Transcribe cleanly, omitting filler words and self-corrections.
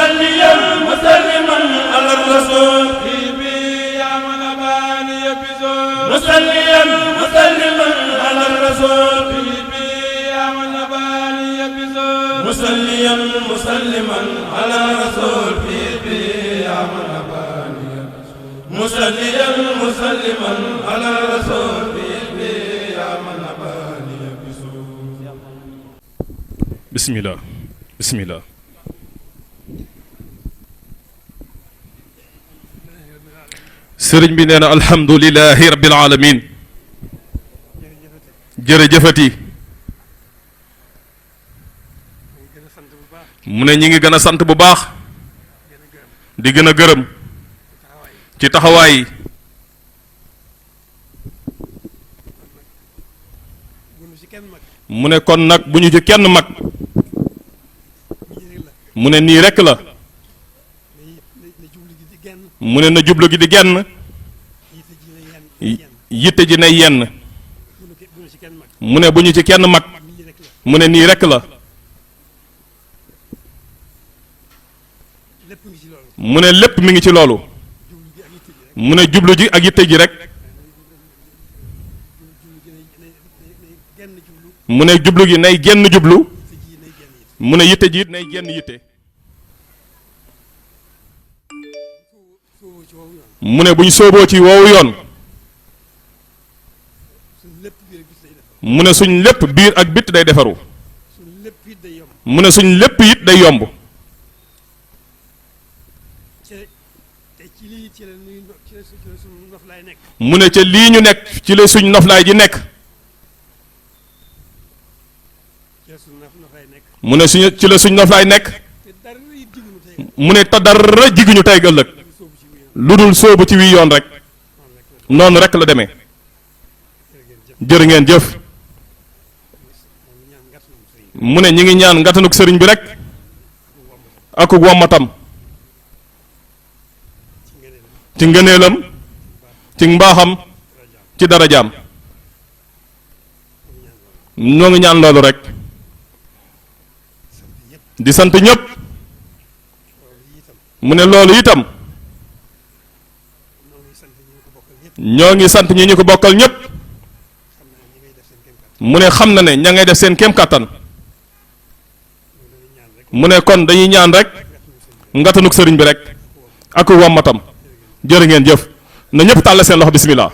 مصليا مسلما على الرسول يا من أباني بزور مصليا مسلما على الرسول يا من أباني بزور مصليا مسلما على الرسول يا من أباني مصليا مسلما على الرسول يا من أباني بسم الله بسم الله sëriñ bi nee na alhamdulilahi rabbil alamin jërëjëfati mu ne ñi ngi gën a sant bu baax di gën a gërëm ci taxawaay yi mu ne kon nag bu ñu ci kenn mag mu ne nii rekk la mu ne na jublu gi di genn yitte ji nay yenn mu ne bu ñu ci kenn mag mu ne nii rekk la mu ne lépp mi ngi ci loolu mu ne jublu ji ak yitte ji rek mu ne jublu gi nay genn jublu mu ne yitte ji nay genn yitte mu ne bu ñu sooboo ci woowu yoon mu ne suñ lépp biir ak bitt day defaru mu ne suñ lépp it day yomb mu ne ca lii ñu nekk ci la suñ noflaay ji nekk mu ne suñu ci la suñ noflaay nekk mu ne te dara jiguñu tey ëllëg lu dul sóobu ci wii yoon rek noonu rek la demee jërë ngeen jëf mu ne ñi ngi ñaan ngatanuk sëriñ bi rek ak wommatam ci ngëneelam ci mbaaxam ci darajaam ñoo ngi ñaan loolu rek di sant ñëpp mu ne loolu itam ñoo ngi sant ñi ñu ko bokkal ñëpp mu ne xam na ne ña ngay def seen kéem kàttan mu ne kon dañuy ñaan rek ngatanuk sëriñ bi rek ak wommatam jërë ngeen jëf na ñëpp tàll seen loxo bismillah